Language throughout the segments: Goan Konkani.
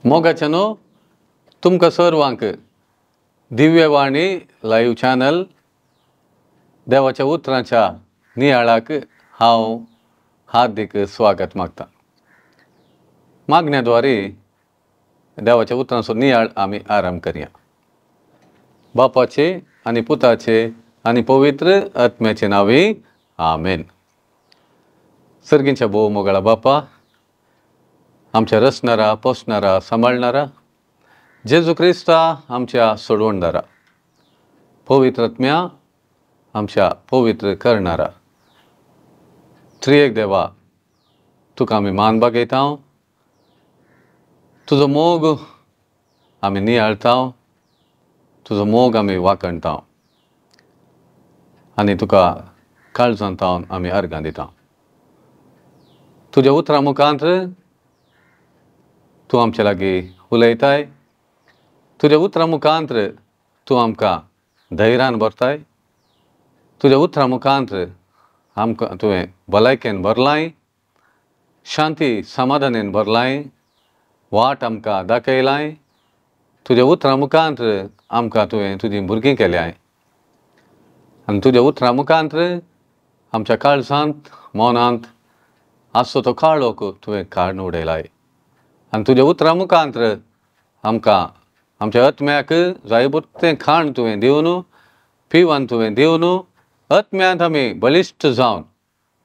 मोगाच्यानो तुमकां सर्वांक दिव्यवाणी लायव्ह चॅनल देवाच्या उतरांच्या नियाळाक हांव हार्दिक स्वागत मागता। मागण्याद्वारे देवाच्या उतरांचो नियाळ आमी आरंभ करया। बापाचे आनी पुताचे आनी पवित्र आत्म्याचे नांवे आमेन। सर्गींच्या भोव मोगाळा बापा, आमच्या रचणारा, पोसणारा, सांबाळणारा जेजू क्रिस्ता आमच्या सोडवणदारा, पवित्र आत्म्या आमच्या पवित्र करणारा त्रिएक देवा, तुका आमी मान बागयता, तुजो मोग आमी नियाळता, तुजो मोग आमी वाखणता आनी तुका काळजांत आमी अर्गां दिता। तुज्या उतरां मुखांत तूं आमचे लागीं उलयताय, तुज्या उतरां मुखांत तूं आमकां धैर्यान भरताय, तुज्या उतरां मुखांत आमकां तुवें भलायकेन भरलाय, शांती समाधानेन भरलाय, वाट आमकां दाखयलाय। तुज्या उतरां मुखांत आमकां तुवें तुजीं भुरगीं केल्याय आनी तुज्या उतरां मुखांत आमच्या काळजांत मनांत आसचो तो काळोख तुवें काडून उडयलाय आनी तुज्या उतरां मुखांत आमकां आमच्या आत्म्याक जाय पुरतें खाण तुवें दिवन, पिवन तुवें दिवन आत्म्यांत आमी बळिश्ट जावन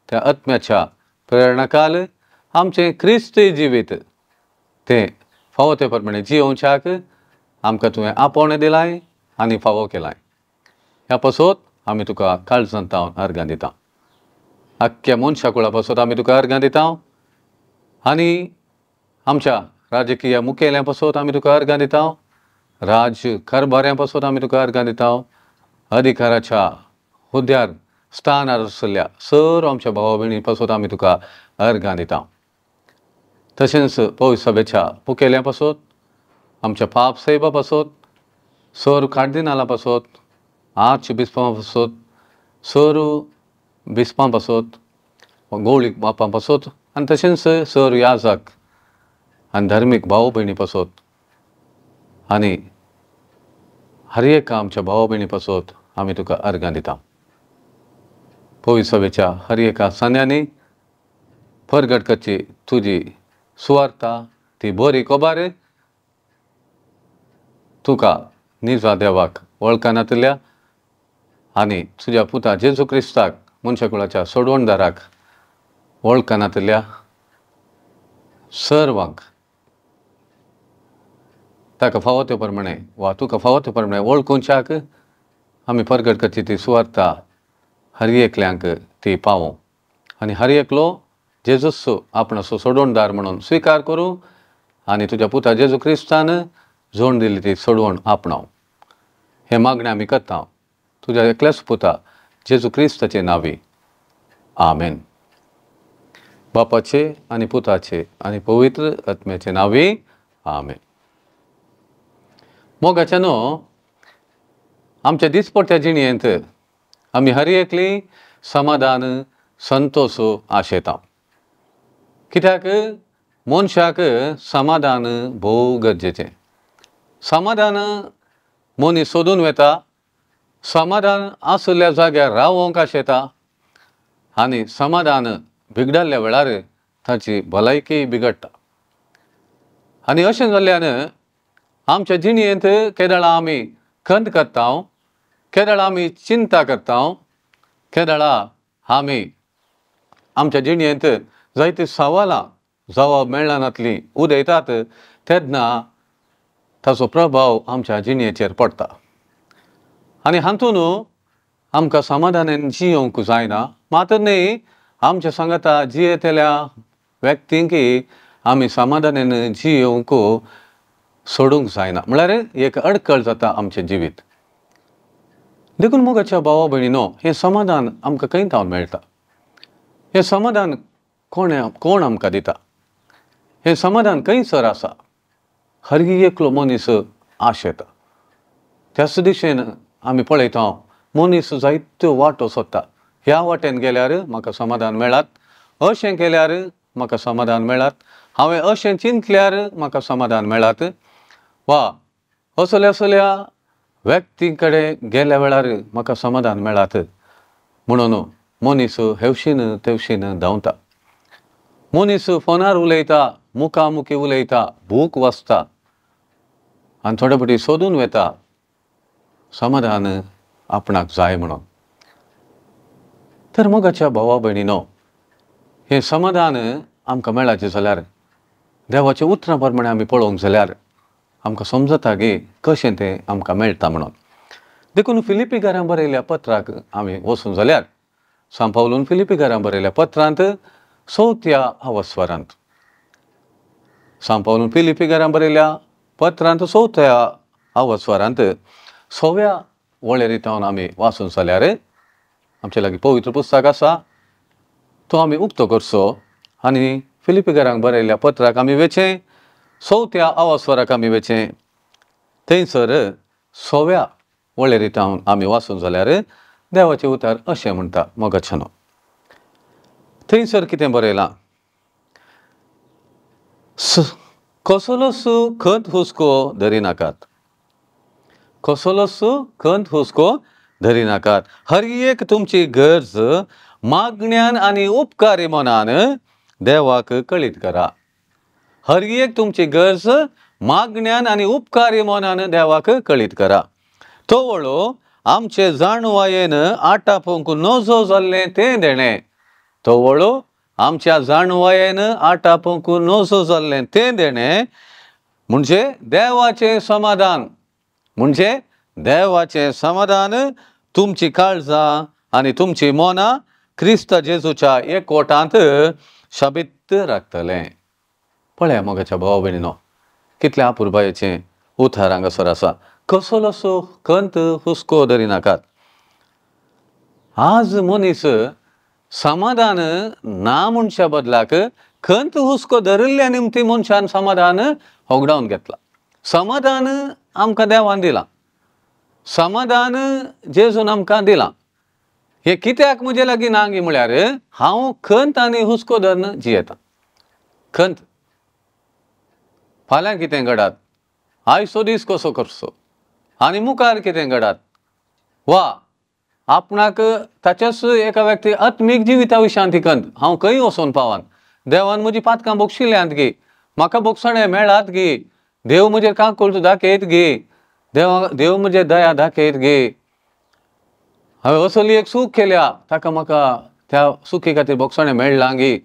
त्या आत्म्याच्या प्रेरणाकाल आमचें क्रिस्ती जिवीत तें फावो ते प्रमाणे जियोवच्याक आमकां तुवें आपोवणें दिलाय आनी फावो केलाय। ह्या पासत आमी तुका काळजांत अर्गां दिता, आख्ख्या मनशा कुळा पासत आमी तुका अर्गां दिता आनी आमच्या राजकीय मुखेल्यां पासत आमी तुका अर्गां दिता, राज कारभाऱ्यां पासत आमी तुका अर्गां दिता, अधिकाराच्या हुद्द्यार स्थानार आशिल्ल्या सर्व आमच्या भावा भयणी पासत आमी तुका अर्गां दिता। तशेंच पवित्र सभेच्या मुखेल्यां पासत, आमच्या पाप साहेबा पासत, सर्व कार्दिनाला पासत, आर्च बिस्पां पासत, सर्व बिस्पां पासत, गौळीक बापां पासत आनी तशेंच सर्व याजक आनी धार्मीक भाव भयणी पासत आनी हर एका आमच्या भाव भयणी पासत आमी तुका अर्गां दिता। पवित्र सभेच्या हर एका सांद्यांनी परगट करची तुजी सुवार्ता ती बरी खबर तुका निजा देवाक वळखनातल्या आनी तुज्या पुता जेजू क्रिस्ताक मनशाकुळाच्या सोडवणदाराक वळखनातल्या सर्वांक ताका फावो ते प्रमाणे वा तुका फावो ते प्रमाणे वळखुच्याक आमी परगट करची ती सुवार्ता हर एकल्यांक ती पावों आनी हर एकलो जेजूस आपणाचो सोडवणदार म्हणून स्विकार करूं आनी तुज्या पुता जेजू क्रिस्तान जोड दिली ती सोडवण आपणाव। हें मागणें आमी करता तुज्या एकल्याच पुता जेजू क्रिस्ताचे नांवी, आमेन। बापाचे आनी पुताचे आनी पवित्र आत्म्याचे नांवी, आमेन। मोगाच्यानो, आमच्या दिसपट्ट्या जिणेंत आमी हर एकली समाधान संतोष आशेता, कित्याक मनशाक समाधान भोव गरजेचें। समाधान मनीस सोदून वता, समाधान आशिल्ल्या जाग्यार रावोंक आशेता आनी समाधान बिगडिल्ल्या वेळार ताची भलायकी बिगडटा आनी अशें जाल्ल्यान आमच्या जिणेंत केदळां आमी खंत करता, केदळां आमी चिंता करता, केदळां आमी आमच्या जिणेंत जायतीं सवालां जवाब मेळनातलीं उदयतात तेन्ना ताचो प्रभाव आमच्या जिणेचेर पडटा आनी हातून आमकां समाधानान जियोवंक जायना। मात न्हय आमच्या सांगाता जियेतल्या व्यक्तींक आमी समाधानान जियोवंक सोडूंक जायना, म्हळ्यार एक अडखळ जाता आमचें जिवीत। देखून मोगाच्या भावा भयणीनो, हें समाधान आमकां खंय थावन मेळटा, हें समाधान कोण आमकां दिता, हें समाधान खंयसर आसा? हर एकलो मनीस आशेता। त्याच दिशेन आमी पळयता मनीस जायत्यो वाटो सोदता, ह्या वाटेन गेल्यार म्हाका समाधान मेळत, अशें केल्यार म्हाका समाधान मेळत, हांवें अशें चिंतल्यार म्हाका समाधान मेळात, वा असल्या असल्या व्यक्ती कडेन गेल्या वेळार म्हाका समाधान मेळात म्हणून मनीस हेवशीन तेवशीन धांवता. मनीस फोनार उलयता, मुखामुखी उलयता, बूक वाचता आनी थोडे फावटी सोदून वता समाधान आपणाक जाय म्हणून. तर मोगाच्या भावा भयणीनो, हें समाधान आमकां मेळाचें जाल्यार देवाच्या उतरां प्रमाणे आमी पळोवंक जाल्यार आमकां समजता की कशें तें आमकां मेळटा म्हणून. देखून फिलिपीकारां बरयल्या पत्राक आमी वचून जाल्यार सांत पावलून फिलिपीकारां बरयल्या पत्रांत चवथ्या अवस्वरांत, सांत पावलून फिलिपीकारां बरयल्या पत्रांत चवथ्या अवस्वरांत सव्या वळेरींत आमी वाचून जाल्यार आमचे लागीं पवित्र पुस्तक आसा तो आमी उक्तो करचो आनी फिलिपीकारांक बरयल्ल्या पत्राक आमी वेचें, चवथ्या अवस्वराक आमी वेचें, थंयसर सव्या वळेरींत आमी वाचून जाल्यार देवाचें उतर अशें म्हणटा मोगाच्यानो. थंयसर कितें बरयलां? कसलोच खंत हुस्को धरिनाकात, कसलोच खंत हुस्को धरिनाकात, हर एक तुमची गरज मागण्यान आनी उपकारी मनान देवाक कळीत करा. हर एक तुमची गरज मागण्यान आनी उपकारी मनान देवाक कळीत करा. तवळो आमचे जाणवायेन आटापूंक नजो जाल्लें तें देणें, तवळो आमच्या जाणवायेन आटापूंक नजो जाल्लें तें देणें म्हणजे देवाचें समाधान, म्हणजे देवाचें समाधान तुमची काळजां आनी तुमची मनां क्रिस्त जेजूच्या एकवटांत शाबीत राखतलें. पळया मोगाच्या भावा भयणीनो, कितल्या अपुरबायेचें उतार हांगासर आसा. कसलो खंत हुस्को धरिनाकात. आज मनीस समाधान ना म्हणच्या बदलाक खंत हुस्को धरिल्ल्या निमती मनशान समाधान होगडावन घेतलां. समाधान आमकां देवान दिलां, समाधान जेजून आमकां दिलां. हें कित्याक म्हजे लागीं ना गी म्हळ्यार हांव खंत आनी हुस्को धरून जियेतां. खंत फाल्यां कितें घडात, आयचो दीस कसो करचो आनी मुखार कितें घडात, वा आपणाक ताच्याच एका व्यक्ती आत्मीक जिविता विशयांत ती खंत, हांव खंय वचोन पावान, देवान म्हजी पातकां भोगशिल्ल्यांत गी, म्हाका भोगसणें मेळात गी, देव म्हजेर काकुळट दाखयत गी, देव म्हजेर दया दाखयत गी, हांवें असली एक चूक केल्या ताका म्हाका त्या चुकी खातीर भोगसणें मेळ्ळां गी,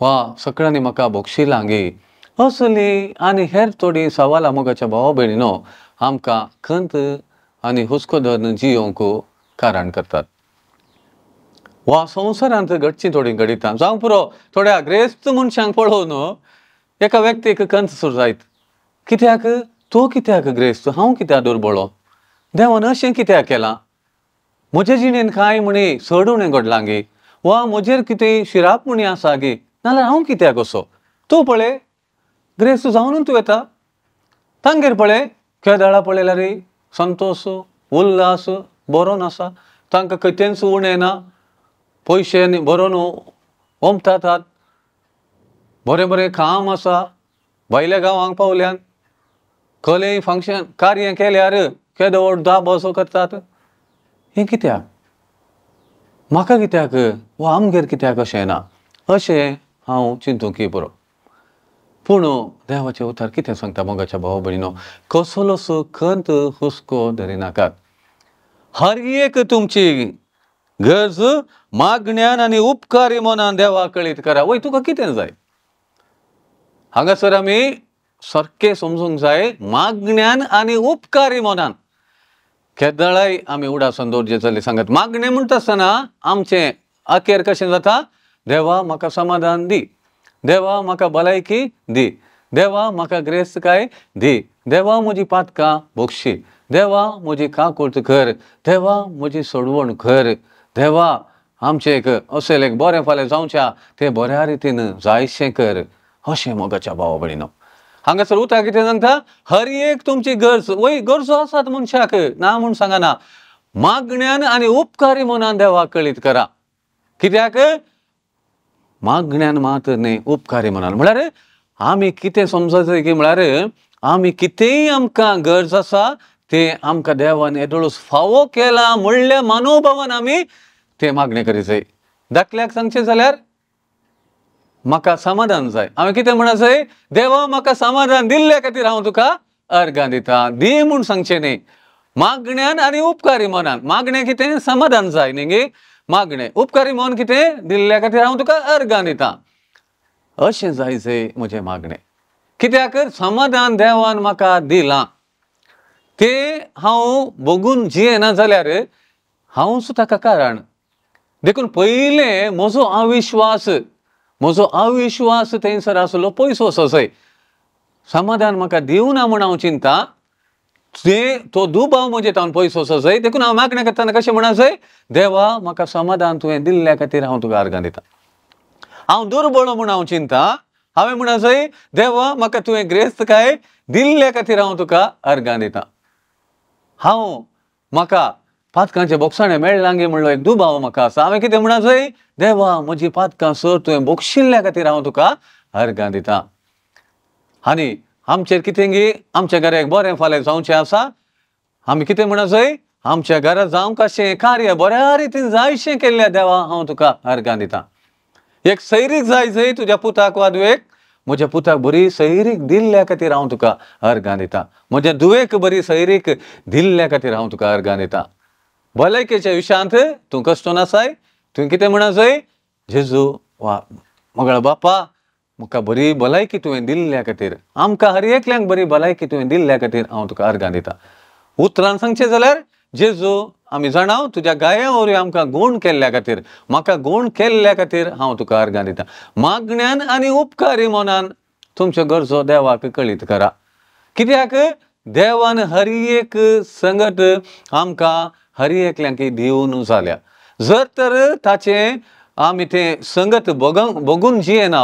वा सगळ्यांनी म्हाका भोगशिलां गी, असली आनी हेर थोडीं सवालां मोगाच्या भावा भयणीनो आमकां खंत आनी हुस्को धरून जियोवंक कारण करतात. वा संवसारांत घडचीं थोडीं घडितां जावं पुरो, थोड्या ग्रेस्त मनशांक पळोवन एका व्यक्तीक खंत सुरू जायत, कित्याक तो कित्याक ग्रेस्त, हांव कित्याक दुर्बळो, देवान अशें कित्याक केलां, म्हजे जिणेन कांय म्हणी चड उणें घडलां गी, वा म्हजेर कितें शिराप म्हणी आसा गी, नाजाल्यार हांव कित्याक असो, तूं पळय ग्रेस्त जावनूच तूं येता, तांगेर पळय केदाळा पळयल्यार संतोश उल्हास बरोवन आसा, तांकां खंयचेंच उणें ना, पयशे बरोवन ओमतात, बरें बरें काम आसा, भायल्या गांवांक पावल्यान कलेय फंक्शन कार्य केल्यार केदो व्हड दाबो असो करतात. हें कित्याक म्हाका कित्याक वा आमगेर कित्याक अशें ना अशें हांव चिंतूंक पुरो. पूण देवाचें उतर कितें सांगता मोगाच्या भावा भयणीनो, कसलोच खंत हुस्को धरिनाकात, हर एक तुमची गरज मागण्यान आनी उपकारी मनान देवा कळीत करा. वय तुका कितें जाय हांगासर आमी सारकें समजूंक जाय, मागण्यान आनी उपकारी मनान. केदळाय आमी उडासान दवरचें जालें सांगत मागणें म्हणटा आसतना आमचें अखेर कशें जाता, देवा म्हाका समाधान दी, देवा म्हाका भलायकी दी, देवा म्हाका ग्रेस्तकाय दी, देवा म्हजी पातकां भोगशी, देवा म्हजी काकुळट कर, देवा म्हजी सोडवण कर, देवा आमचें एक अशें एक बरें फाल्यां जावच्या तें बऱ्या रितीन जायशें कर, अशें मोगाच्या भावा भयणीनो. हांगासर उतर कितें सांगता, हर एक तुमची गरज, वय गरजो आसात मनशाक ना म्हूण सांगना, मागण्यान आनी उपकारी मनान देवाक कळीत करा. कित्याक मागण्यान मात न्ही उपकारी मनान. म्हळ्यार आमी कितें समजता की म्हळ्यार आमी कितेंय आमकां गरज आसा तें आमकां देवान येदोळूच फावो केला म्हणल्या मनोभावान आमी तें मागणें करीत जाय. धाकल्याक सांगचें जाल्यार म्हाका समाधान जाय, हांवें कितें म्हणा जाय, देवा म्हाका समाधान दिल्ल्या खातीर हांव तुका अर्गां दिता. दी म्हूण सांगचें न्ही, मागण्यान आनी उपकारी मनान. मागणें कितें, समाधान जाय न्ही गे, मागणें. उपकारी मन कितें, दिल्ल्या खातीर हांव तुका अर्गां दिता. अशें जाय जाय म्हजें मागणें. कित्याक समाधान देवान म्हाका दिलां तें हांव भोगून जियेना जाल्यार हांवूच ताका कारण. देखून पयलें म्हजो अविश्वास, म्हजो अविश्वास थंयसर आसलो पयसो वचो. समाधान म्हाका दिवना म्हूण हांव चिंता, ते तो दुबाव म्हजे तावन पयसो वचो. देखून हांव मागणें करतना कशें म्हणा जाय, देवा म्हाका समाधान तुवें दिल्ल्या खातीर हांव तुका अर्गां दिता. हांव दुर्बळ म्हूण हांव चिंता, हांवें म्हणा जाय, देवा म्हाका तुवें ग्रेस्तकाय दिल्ल्या खातीर हांव तुका अर्गां दिता. हांव म्हाका पातकांचे बोगसाणें मेळ्ळां गे म्हणलो एक दुबाव म्हाका आसा, हांवें कितें म्हणा जाय, देवा म्हजी पातकां सर तुवें बोगशिल्ल्या खातीर हांव तुका अर्गां दिता. आनी आमचेर कितें गी आमच्या घरा एक बरें फाल्यां जावचें आसा, आमी कितें म्हणा जाय, आमच्या घरा जावंक अशें कार्य बऱ्या रितीन जायशें केल्ल्या देवा हांव तुका अर्गां दिता. एक सैरीक जाय जाय तुज्या पुताक वा धुवेक, म्हज्या पुताक बरी सैरीक दिल्ल्या खातीर हांव तुका अर्गां दिता. म्हज्या धुवेक बरी सैरीक दिल्ल्या खातीर हांव तुका अर्गां दिता. भलायकेच्या विशयांत तूं कश्टोन आसाय, तुवें कितें म्हणा जाय, जेजू वा मगळ बापा म्हाका बरी भलायकी तुवें दिल्ल्या खातीर, आमकां हर एकल्यांक बरी भलायकी तुवें दिल्ल्या खातीर हांव तुका अर्गां दिता. उतरान सांगचें जाल्यार जेजू आमी जाणाव तुज्या गाया वरवीं आमकां गूण केल्ल्या खातीर, म्हाका गूण केल्ल्या खातीर हांव तुका अर्गां दिता. मागण्यान आनी उपकारी मनान तुमच्यो गरजो देवाक कळीत करा. कित्याक देवान हर एक संगत आमकां हर एकल्यांक दिवन जाल्या. जर तर ताचें आमी तें संगत भोगून जियेना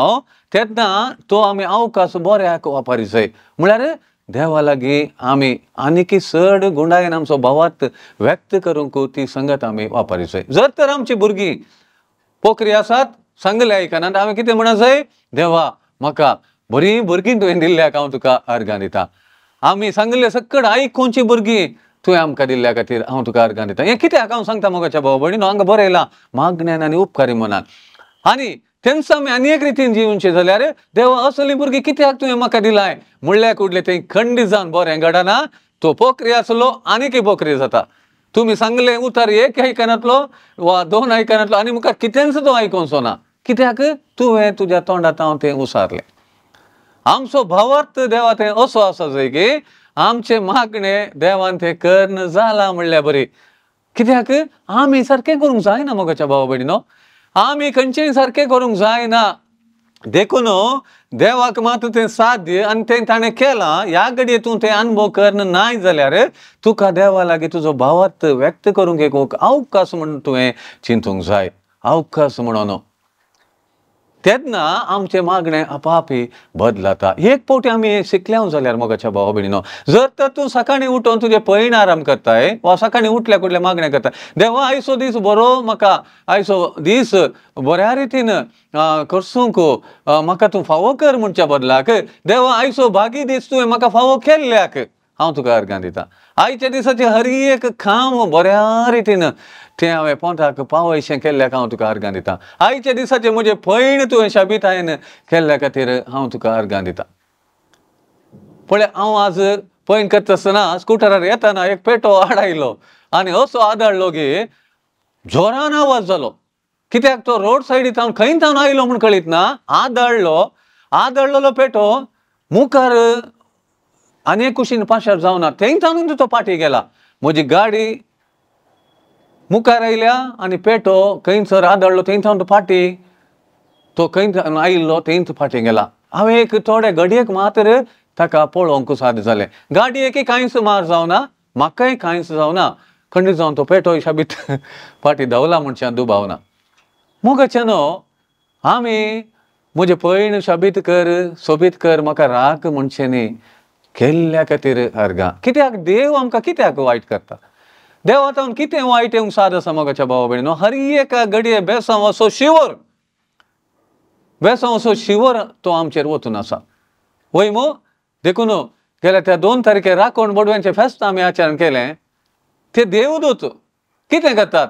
तेन्ना तो आमी अवकाश बऱ्याक वापरी जाय. म्हळ्यार देवा लागीं आमी आनीक चड गुंडायेन आमचो भावार्थ व्यक्त करूंक ती संगत आमी वापरी जाय. जर तर आमची भुरगीं पोकरी आसात, सांगले आयकनात, हांवें कितें म्हणा जाय, देवा म्हाका बरीं भुरगीं तुवें दिल्ल्याक हांव तुका अर्गां दिता. आमी सांगले सकड आयकुची भुरगीं तुवें आमकां दिल्ल्या खातीर हांव तुका अर्गां दिता. हें कित्याक हांव सांगता मोगाच्या भाव भयणीनो, हांगा बरयलां मागण्यान आनी उपकारी मनान. आनी तेंच आमी आनी एक रितीन जिवचें जाल्यार देवा असली भुरगीं कित्याक तुवें म्हाका दिलाय म्हणल्यार कुडलें तें खंडीत जावन बरें घडना, तो पोकरी आसलो आनीकय पोकरी जाता. तुमी सांगलें उतर एक आयकनातलो वा दोन आयकनातलो आनी मुखार कितेंच तो आयकोवचो ना, कित्याक तुवें तुज्या तोंडांत हांव तें उसारलें. आमचो भावार्थ देवा तें असो आसा जाय की आमचें मागणें देवान तें कर्ण जालां म्हणल्यार बरी. कित्याक आमी सारकें करूंक जायना मोगाच्या भावा भयणीनो, आमी खंयचेंय सारकें करूंक जायना. देखून देवाक मात तें साध्य आनी तें ताणें केलां. ह्या घडये तूं तें अनुभव कर्ण नाय जाल्यार तुका देवा लागीं तुजो भावार्थ व्यक्त करूंक एक अवकाश म्हूण तुवें चिंतूंक जाय, अवकाश म्हणून. तेन्ना आमचें मागणें आपापी बदलता. एक फावटी आमी शिकल्या जाल्यार मोगाच्या भावा भयणीनो, जर तर तूं सकाळीं उठोवन तुजें पयण आराम करताय वा सकाळीं उठल्या कुडल्या मागणें करताय, देवा आयचो दीस बरो म्हाका, आयचो दीस बऱ्या रितीन करसूंक म्हाका तूं फावो कर म्हणच्या बदलाक, देवा आयचो भागी दीस तुवें म्हाका फावो केल्ल्याक हांव तुका अर्गां दिता. आयच्या दिसाचें हर एक काम बऱ्या रितीन तें हांवें पोंताक पावयशें केल्ल्याक हांव तुका अर्गां दिता. आयच्या दिसाचें म्हजें पयण तुवें शाबितायेन केल्ल्या खातीर हांव तुका अर्गां दिता. पळय हांव आज पयण करता आसतना स्कुटरार येताना एक पेटो आडायलो आनी असो आदाळ्ळो की जोरान आवाज जालो. कित्याक तो रोड सायडी थावन खंय थावन आयलो म्हूण कळीत ना, आदाळ्ळो. आदाळ्ळलो पेटो मुखार आनी एक कुशीन पाशार जावना, थंय थावन तो फाटीं गेला. म्हजी गाडी मुखार आयल्या आनी पेटो खंयसर आदळ्ळो थंय थावन तो फाटीं, तो खंय आयिल्लो थंयच फाटीं गेला. हांवें एक थोडे घडयेक मात्र ताका पळोवंक साध्य जालें. गाडयेक कांयच मार जावना, म्हाकाय कांयच जावना, खंडीत जावन तो पेटो शाबीत फाटीं धांवला म्हणच्यान दुबाव ना. मोगाच्या न्हू आमी म्हजें पयण शाबीत कर, सोबीत कर, म्हाका राख म्हणचें न्ही केल्ल्या खातीर अर्गां. कित्याक देव आमकां कित्याक वायट करता, देवा तावन कितें वायट येवंक साद आसा मोगाच्या भावा भयणीनो. हर एका घडये बेसांव असो शिवर वेसांव असो शिवर तो आमचेर वचून आसा वय मू. देखून गेल्या त्या 2 तारखे राखण बोडव्यांचें फेस्त आमी आचरण केलें. ते देवदूत कितें करतात?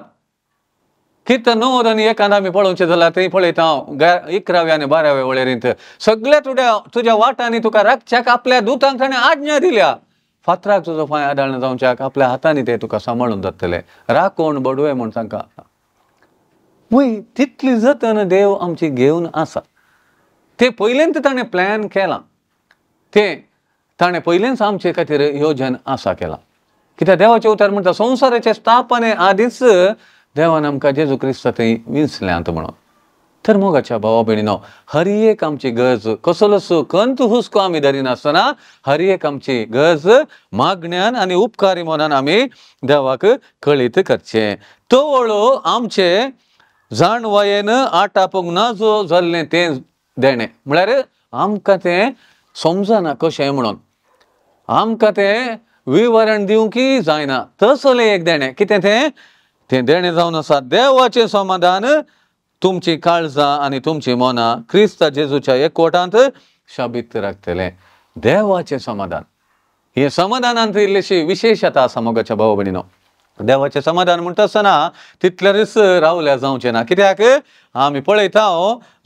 किर्तन 90 आनी 1 आमी पळोवचें जाल्यार थंय पळयता हांव 11व्या आनी 12व्या वळेरींत सगळ्या तुज्या वाटांनी तुका राखच्याक आपल्या दुतांक ताणें आज्ञा दिल्या. फातराक तुजो पांय आदाळना जावच्याक आपल्या हातांनी ते तुका सांबाळून जातले. राखण बडवे म्हूण तांकां वय तितली जतन देव आमची घेवन आसा. ते पयलेंच ताणें प्लॅन केलां, तें ताणें पयलेंच आमचे खातीर योजन आसा केलां. कित्याक देवाचें उतर म्हणटा संवसाराचे स्थापने आदींच देवान आमकां जेजू क्रिस्त थंय विंचल्यांत म्हणून. तर मोगाच्या भावा भयणीनो, हर एक आमची गरज कसलोच कंत हुस्को आमी धरिनासतना हर एक आमची गरज मागण्यान आनी उपकारी मनान आमी देवाक कळीत करचें. तवळो आमचे जाणवायेन आटापूंक नाजो जाल्लें तें देणें, म्हळ्यार आमकां तें समजना कशें म्हणून, आमकां तें विवरण दिवंकय जायना तसलें एक देणें. कितें तें? तें देणें जावन आसा देवाचें समाधान तुमची काळजां आनी तुमची मनां क्रिस्त जेजूच्या एकवटांत शाबीत राखतलें. देवाचें समाधान, हें समाधानांत इल्लीशी विशेशता आसा मोगाच्या भाव भयणीनो. देवाचें समाधान म्हणटा आसतना तितल्यारच रावल्या जावचें ना. कित्याक आमी पळयता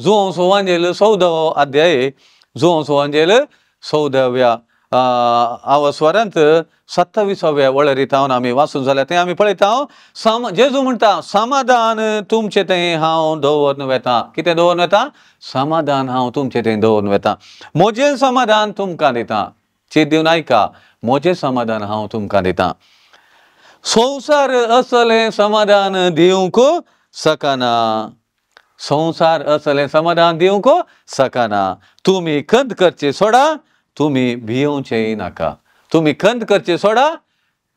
जुवांव सुवांजेल 14वो अध्याय, जुवांव सुवांजेल 14व्या आवस्वरांत 27व्या वळेरींत हांव आमी वाचून जाल्यार तें आमी पळयता. जेजू म्हणटा समाधान तुमचें थंय हांव दवरून वेता. कितें दवरून वेता? समाधान हांव तुमचें थंय दवरून वेता. म्हजें समाधान तुमकां दिता. चीत दिवन आयका, म्हजें समाधान हांव तुमकां दिता. संवसार असलें समाधान दिवंक शकना, संवसार असलें समाधान दिवंक शकना. तुमी खंत करची सोडा, तुमी भियोवचेंय नाका. तुमी खंत करची सोडा,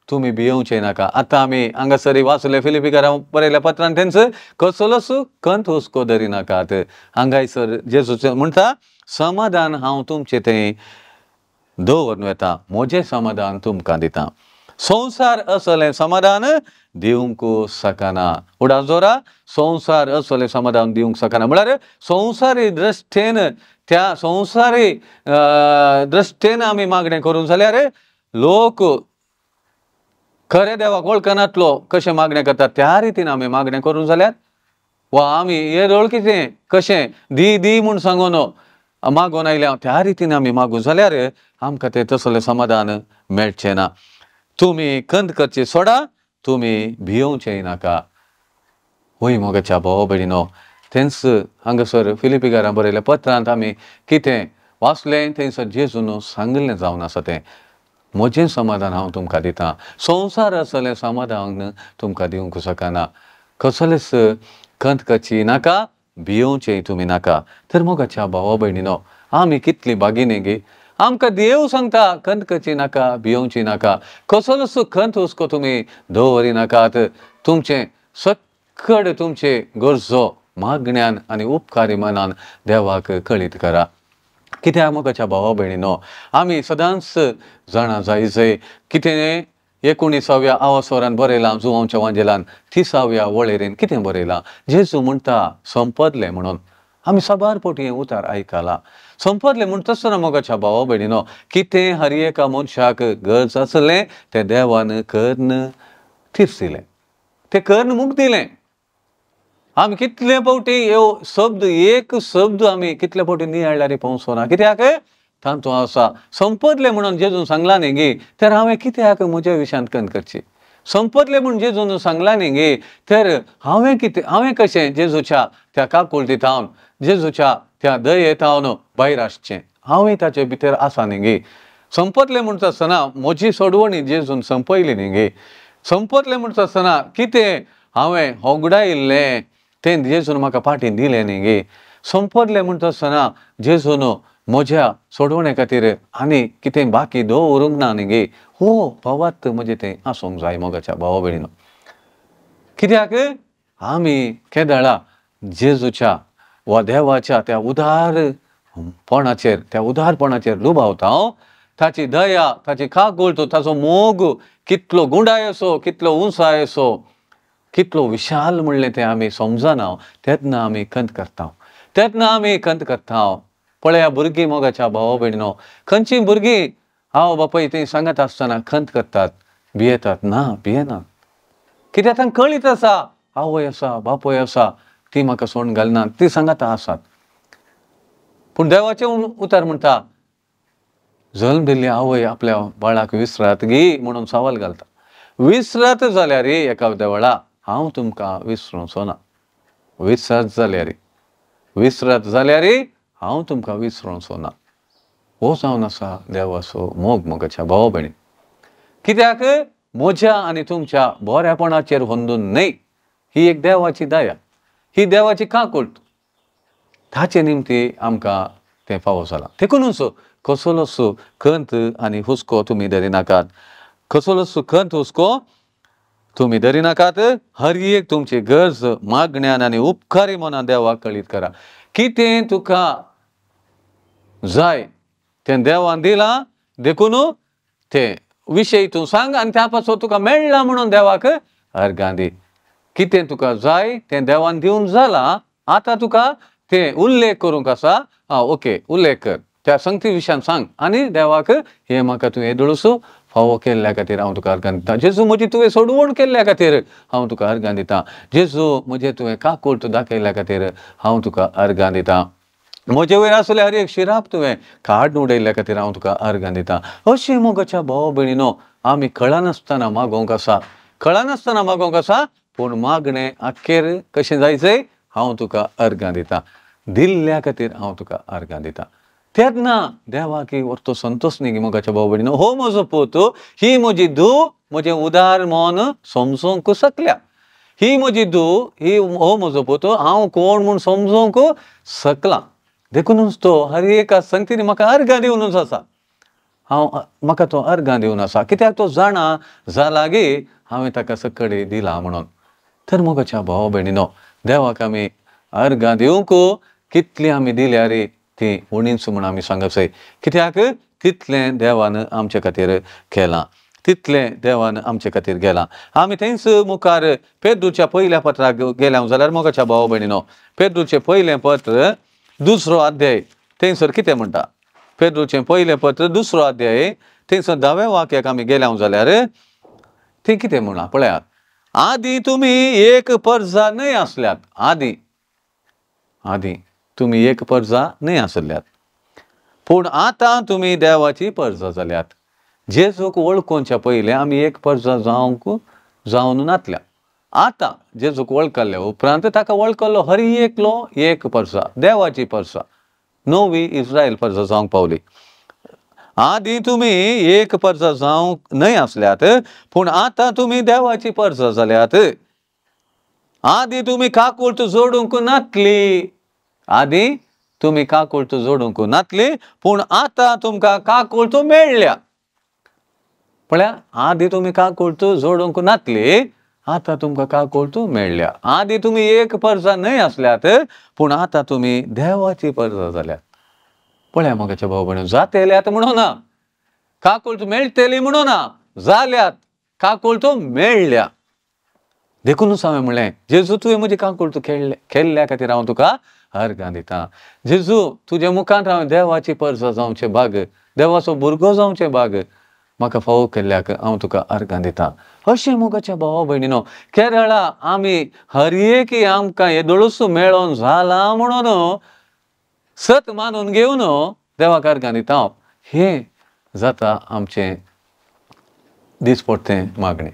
तुमी भियोवचें नाका. आतां आमी हांगासर वाचले फिलिपीकारां बरयल्या पत्रान तेंच कसलोच खंत हुस्को धरिनाकात. हांगासर जेजू म्हणटा समाधान हांव तुमचें थंय दवरून वेता, म्हजें समाधान तुमकां दिता. संवसार असलें समाधान दिवंक शकना. उडास दवरा, संवसार असलें समाधान दिवंक शकना म्हळ्यार संवसारी दृश्टेन, त्या संवसारी दृश्टेन आमी मागणें करूंक जाल्यार लोक खरें देवाक वळखनातलो कशें मागणें करतात त्या रितीन आमी मागणें करूंक जाल्यार, वा आमी हे वळखीचें कशें दी दी म्हूण सांगून मागून आयल्या त्या रितीन आमी मागूं जाल्यार आमकां तें तसलें समाधान मेळचें ना. तुमी खंत करची सोडा, तुमी भियोवचेंय नाका. वय मोगाच्या भाव भयणीनो, तेंच हांगासर फिलिपीकारां बरयल्या पत्रांत आमी कितें वाचलें थंयसर जेजून सांगिल्लें जावन आसा तें म्हजें समाधान हांव तुमकां दिता. संवसार असलें समाधान तुमकां दिवंक शकना. कसलेच खंत करची नाका, भियोवचेंय तुमी नाका. तर मोगाच्या भावा भयणीनो, आमी कितली बागिनी गे, आमकां देव सांगता खंत करची नाका, भियोवची नाका, कसलोच खंत हुस्को तुमी दवरी नाकात. तुमचें सक्कड तुमचे गरजो मागण्यान आनी उपकारी मनान देवाक कळीत करा. कित्याक मोगाच्या भावा भयणीनो, आमी सदांच जाणा जाय जय कितें 19व्या आवस्वरान बरयलां जुवांवच्या वांजेलान 30व्या वळेरेन कितें बरयलां? जेजू म्हणटा संपदलें म्हणून. आमी साबार फावटी हें उतर आयकलां. संपदलें म्हणटा आसतना मोगाच्या भावा भयणीनो, कितें हर एका मनशाक गरज आसलें तें देवान कर्ण तिरसिलें, तें कर्ण मुगदिलें. आमी कितले फावटी ह्यो शब्द, एक शब्द आमी कितले फावटी नियाळ्यार पावचो ना. कित्याक तांतूं आसा संपदलें म्हणून जेजून सांगलां न्ही गे, तर हांवें कित्याक म्हज्या विशयांत खंत करची? संपदलें म्हूण जेजून सांगलां न्ही गे, तर हांवें कितें, हांवें कशें जेजूच्या त्या काकुळटी थावन, जेजूच्या त्या दये थावन भायर आसचें? हांवें ताचे भितर आसा न्ही गे. संपदलें म्हणटा आसतना म्हजी सोडवणी जेजून संपयली न्ही गे. संपदलें म्हणटा आसतना कितें हांवें होगडायिल्लें तें जेजून म्हाका फाटीं दिलें न्ही गे. संपदलें म्हणटा आसतना जेजून म्हज्या सोडवणे खातीर आनी कितें बाकी दवरूंक ना न्ही गे. हो भावार्थ म्हजें तें आसूंक जाय मोगाच्या भावा भयणीनो. कित्याक आमी केदळा जेजूच्या वा देवाच्या त्या उदारपणाचेर, त्या उदारपणाचेर दुबावता. ताची दया, ताची काकुळट, ताचो मोग कितलो गुंडाय असो, कितलो उंचाय असो, कितलो विशाल म्हणलें तें आमी समजना. तेन्ना आमी खंत करता. तेन्ना आमी खंत करता. पळया भुरगीं मोगाच्या भावा भयणीनो, खंयचीं भुरगीं हांव बापाय थंय सांगत आसतना खंत करतात, भियेतात. ना, भियेनात. कित्याक तांकां कळीत आसा आवय आसा बापूय आसा, ती म्हाका सोडून घालना, ती सांगत आसात. पूण देवाचें उतर म्हणटा जल्म दिल्ली आवय आपल्या बाळाक विसरात गी म्हणून सवाल घालता. विसरत जाल्यार एका देवळा हांव तुमकां विसरूचो ना. विसरत जाल्यार, विसरत जाल्यार हांव तुमकां विसरूचो ना. हो जावन आसा देवाचो मोग मोगाच्या भावा भयणी. कित्याक म्हज्या आनी तुमच्या बऱ्यापणाचेर होंदून न्हय, ही एक देवाची दया, ही देवाची काकूट, ताचे निमती आमकां तें फावो जालां. देखूनच कसलोच खंत आनी हुस्को तुमी धरिनाकात, कसलोच खंत हुस्को तुमी धरिनाकात. हर एक तुमची गरज मागण्यान आनी उपकारी मनान देवाक कळीत करा. कितें तुका जाय तें देवान दिलां, देखून तें विशय तूं सांग आनी त्या पासून तुका मेळ्ळा म्हणून देवाक अर्गां दी. कितें तुका जाय तें देवान दिवन जालां, आतां तुका तें उल्लेख करूंक आसा. आं ओके, उल्लेख कर, त्या संगती विशयान सांग आनी देवाक हें म्हाका तुवें येदोळसो फावो केल्ल्या खातीर हांव तुका अर्गां दितां. जेजू म्हजी तुवें सोडवण केल्ल्या खातीर हांव तुका अर्गां दितां. जेजू म्हजें तुवें काकूट दाखयल्ल्या खातीर हांव तुका अर्गां दितां. म्हजे वयर आसले हर एक शिराप तुवें काडून उडयल्ल्या खातीर हांव तुका अर्गां दितां. अशें मोगाच्या भाव भयणीनो आमी कळनासतना मागोवंक आसा, कळनासतना मागोवंक आसा, पूण मागणें अखेर कशें जायचें हांव तुका अर्गां दितां, दिल्ल्या खातीर हांव तुका अर्गां दितां. तेन्ना देवाक तो संतोष न्ही मोगाच्या भाव भयणीनो, हो म्हजो पूत, ही म्हजी धूव, म्हजें उदार मन समजूंक शकल्या, ही म्हजी धूव, ही हो म्हजो पूत, हांव कोण म्हूण समजूंक शकलां. देखूनच तो हर एका संगतीन म्हाका अर्गां दिवनूच आसा, हांव म्हाका तो अर्गां दिवन आसा, कित्याक तो जाणा जाला गी हांवें ताका सकडी दिला म्हणून. तर मोगाच्या भावा भयणीनो देवाक आमी अर्गां दिवंक कितली आमी दिल्यार ती उणीच म्हूण आमी सांगप. कित्याक तितलें देवान आमचे खातीर केलां, तितलें देवान आमचे खातीर गेलां. आमी थंयच मुखार पेद्रूच्या पयल्या पत्राक गेल्या जाल्यार मोगाच्या भावा भयणीनो पेद्रूचें पयलें पत्र दुसरो अध्याय थंयसर कितें म्हणटा, पेद्रूचें पयलें पत्र दुसरो अध्याय थंयसर धाव्या वाक्याक आमी गेल्या जाल्यार थंय कितें म्हणलां पळयात. आदी तुमी एक परजा न्हय आसल्यात, आदी आदी तुमी एक परजा न्हय आसल्यात, पूण आतां तुमी देवाची परजा जाल्यात. जेजूक वळखुच्या पयलें आमी एक परजा जावंक जावन नातल्या. आतां जेजूक वळखल्ल्या उपरांत ताका वळखल्लो हर एकलो एक परजा, देवाची परजा, नवी इस्रायल परजा जावंक पावली. आदी तुमी एक परजा जावंक न्हय आसल्यात, पूण आतां तुमी देवाची परजा जाल्यात. आदी तुमी काकूट जोडूंक नातली, आदी तुमी काकूट जोडूंक नातली, पूण आतां तुमकां काकूट मेळ्ळ्या. पळया, आदी तुमी काकूट जोडूंक नातली, आतां तुमकां काकूट मेळ्ळ्या. आदी तुमी एक परजा न्हय आसल्यात, पूण आतां तुमी देवाची परजा जाल्यात. पळया मोगाच्या भाव भयणीनो, जातेल्यात म्हणून ना, काकूट मेळटली म्हणून ना, जाल्यात, काकूट मेळ्ळ्या. देखूनच हांवें म्हणलें जेजू तुवें म्हजी काकूट केल्ल्या खातीर हांव तुका अर्गां दितां. जेजू तुज्या मुखार हांवें देवाची परजा जावचें भाग, देवाचो भुरगो जावचें भाग म्हाका फावो केल्ल्याक हांव तुका अर्गां दितां. अशें मोगाच्या भावा भयणीनो केरळा आमी हर एक आमकां येदोळूच मेळोन जाला म्हणून सत मानून घेवन देवाक अर्गां दिता. हें जाता आमचें दिसपट्टें मागणें,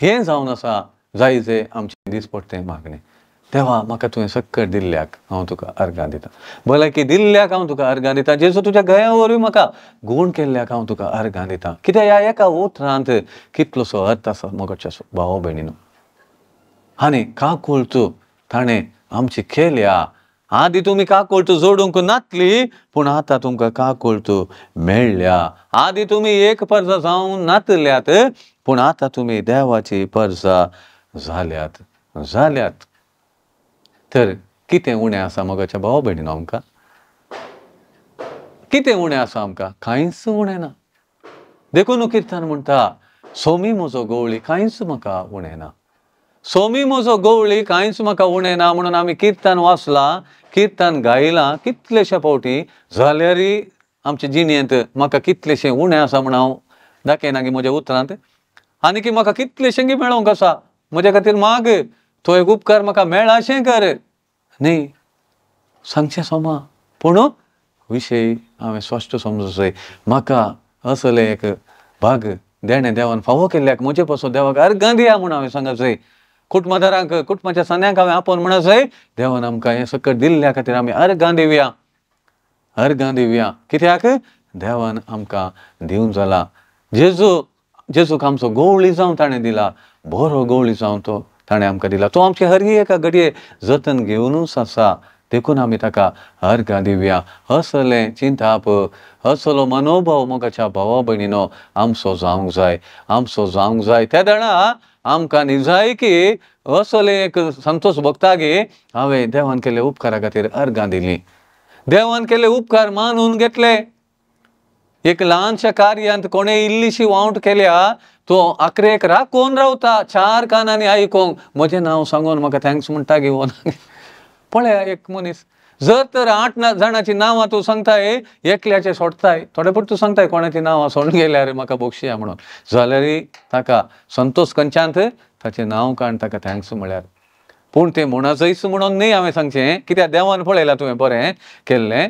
हें जावन आसा जायजें आमचें दिसपट्टें मागणें. देवा म्हाका तुवें सक्कड दिल्ल्याक हांव तुका अर्गां दितां, भलायकी दिल्ल्याक हांव तुका अर्गां दितां, जेजू तुज्या गया वरवीं म्हाका गूण केल्ल्याक हांव तुका अर्गां दितां. कित्याक ह्या एका उतरांत कितलोसो अर्थ आसा मोगाच्या भावा भयणीनो. आनी काकूट ताणें आमची केल्या. आदी तुमी काकूट जोडूंक नातली, पूण आतां तुमकां काकूट मेळ्ळ्या. आदी तुमी एक परजा जावंक नातल्यात, पूण आतां तुमी देवाची परजा जाल्यात जाल्यात. तर कितें उणें आसा मोगाच्या भावा भयणीनो आमकां? कितें उणें आसा आमकां? कांयच उणें ना. देखून किर्तन म्हणटा, सोमी म्हजो गवळी, कांयच म्हाका उणें ना. सोमी म्हजो गवळी कांयच म्हाका उणें ना म्हणून आमी किर्तन वाचलां, किर्तन गायलां कितलेशे फावटी, जाल्यारय आमचे जिणेंत म्हाका कितलेशें उणें आसा म्हूण हांव दाखयना गी म्हज्या उतरांत, आनी की म्हाका कितलेशें गी मेळोंक आसा, म्हज्या खातीर माग, तो एक उपकार म्हाका मेळाशें कर न्ही सांगचें सोमा. पूण विशय हांवें स्पश्ट समजूं म्हाका असलें एक भाग देणें देवान फावो केल्ल्याक म्हजे पासून देवाक अर्गां दिया म्हूण हांवें सांगचें. कुटुंबादारांक कुटुंबाच्या सन्यांक हांवें आपोवन म्हणचें देवान आमकां हें सकट दिल्ल्या खातीर आमी अर्गां दिवया, अर्गां दिवया. कित्याक देवान आमकां दिवन जाला. जेजू जेजूक आमचो गवळी जावन ताणें दिला, बरो गवळी जावन तो ताणें आमकां दिला. तो आमचे हर एका घडये जतन घेवनूच आसा, देखून आमी ताका अर्गां दिवया. असलें चिंताप, असलो मनोभाव मोगाच्या भावा भयणीनो आमचो जावंक जाय, आमचो जावंक जाय. त्या वेळा आमकां निजायकी असलें एक संतोश भोगता गी हांवें देवान केल्ले उपकारा खातीर अर्गां दिलीं, देवान केल्ले उपकार मानून घेतले. एक ल्हानशा कार्यांत कोणें इल्लीशी वावट केल्या तो आखरेक राखून रावता, चार कानांनी आयकूंक म्हजें नांव सांगून म्हाका thanks म्हणटा गी हो. पळया एक मनीस जर तर 8 जाणांची नांवां तूं सांगताय, एकल्याचें सोडटाय, थोडे पूण तूं सांगताय कोणाची नांवां सोडून गेल्यार म्हाका बक्षिया म्हणून, जाल्यारय ताका संतोश कंच्यांत ताचें नांव काड ताका thanks म्हळ्यार. पूण तें म्हणचेच म्हणून न्ही हांवें सांगचें, कित्याक देवान पळयलां तुवें बरें केल्लें.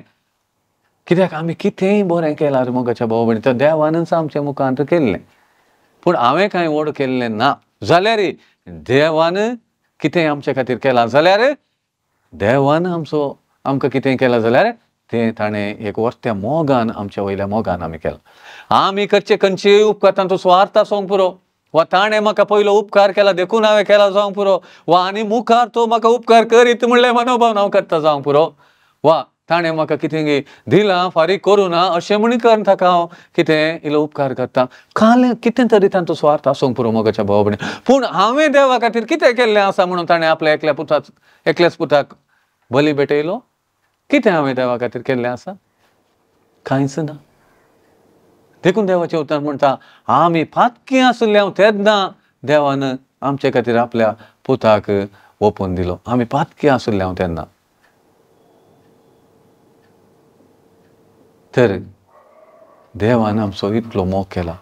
कित्याक आमी कितेंय बरें केलां मोगाच्या भाव भयणी तो देवानच आमच्या मुखांत केल्लें, पूण हांवें कांय व्हड केल्लें ना. जाल्यार देवान कितें आमचे खातीर केलां जाल्यार देवान आमचो आमकां कितें केलां जाल्यार तें ताणें एक वर्त्या मोगान आमच्या वयल्या मोगान आमी केलां. आमी करचे खंयचेय उपकार तांचो स्वार्थ आसूंक पुरो, वा ताणें म्हाका पयलो उपकार केला देखून हांवें केला जावंक पुरो, वा आनी मुखार तो म्हाका उपकार करीत म्हणलें मनोभाव हांव करता जावंक पुरो, वा ताणें म्हाका कितें दिलां फारीक करूं ना अशें म्हण करून ताका हांव कितें इल्लो उपकार करता, काल कितें तरी तांचो स्वार्थ आसूंक पुरो मोगाच्या भाव भयणी. पूण हांवें देवा खातीर कितें केल्लें आसा म्हणून ताणें आपल्या एकल्या पुताक एकल्याच पुताक बली भेटयलो? कितें हांवें देवा खातीर केल्लें आसा? कांयच ना. देखून देवाचें उतर म्हणटा आमी पातकी आसले हांव तेन्ना देवान आमचे खातीर आपल्या पुताक ओपून दिलो. आमी पातकी आसले हांव तेन्ना. तर देवान आमचो इतलो मोग केला